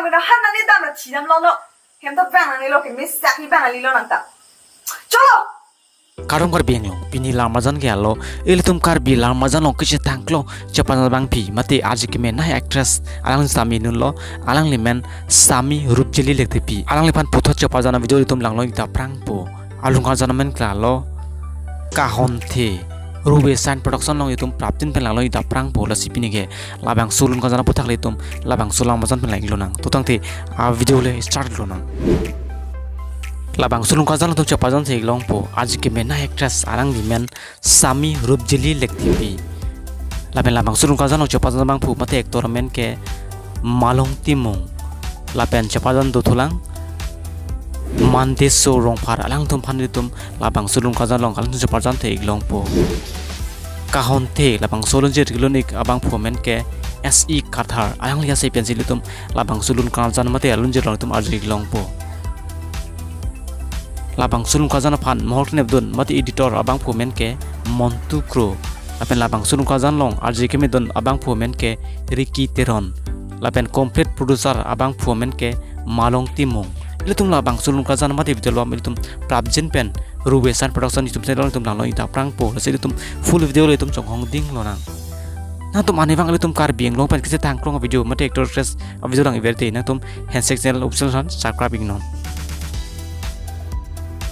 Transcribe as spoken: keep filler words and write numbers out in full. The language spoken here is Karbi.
Nang han nangli dam ra thi dam longlo. Hem ta bang nanglilo ke, mesak hi bang nanglilo nang ta. Cholo. Kardom Karbi Anglong, pini la-an arjan ke alo, ilitum Karbi la-an arjan along kachetonglo, chepajan abangpi, mate arje keme nai actress, alangli sitame dunlo, alangli men Sami Rupjili Lektepi. Alangliphan puthot chepajan avideo ilitum langlong-ik daprangpo. Alun karjan amen ke alo, Kahonthe. Ruve Shine Production along itum prapjin pen langlong-ik daprangpo, lasi pini ke labangso alun karjan aphuthak le itum labangso la-an arjan pen lang-ik lonang. To tangte avideo le start lonang. Labangso alun karjan itum chepajan the-ik longpo, arje keme nai actress, alangli men Sami Rupjili Lektepi. Lapen labangso alun karjan along chepajan abangphu mate actor amen ke Malong Timung. Lapen chepajan dothulang Mandeso Rongphar, alangtum aphan ilitum labangso alun karjan along alangtum chepajan the-ik longpo. Kahonthe, labangso alunjir kelun-ik abangphu amen ke S E Kathar, alangli asai pensi ilitum labangso alun karjan mate alunjir along itum arju-ik longpo. Labangso alun karjan aphan mohor klenepdun mate editor abangphu amen ke Montu Kro. Lapen labangso alun karjan along arje kemedun abangphu amen ke Ricky Teron. Lapen complete producer abangphu amen ke Malong Timung. Ilitum labangso alun karjan mate video album ilitum prapjin pen Ruve Shine Production YouTube channel along itum langlong-ik daprangpo. Lasi ilitum full video le itum chonghong ding lonang. Nangtum arnivang ilitum Karbi Anglong pen kachetongkrong avideo mate actor actress avideo lang-iver te, nangtum handshake channel official aphan subscribe-iknon.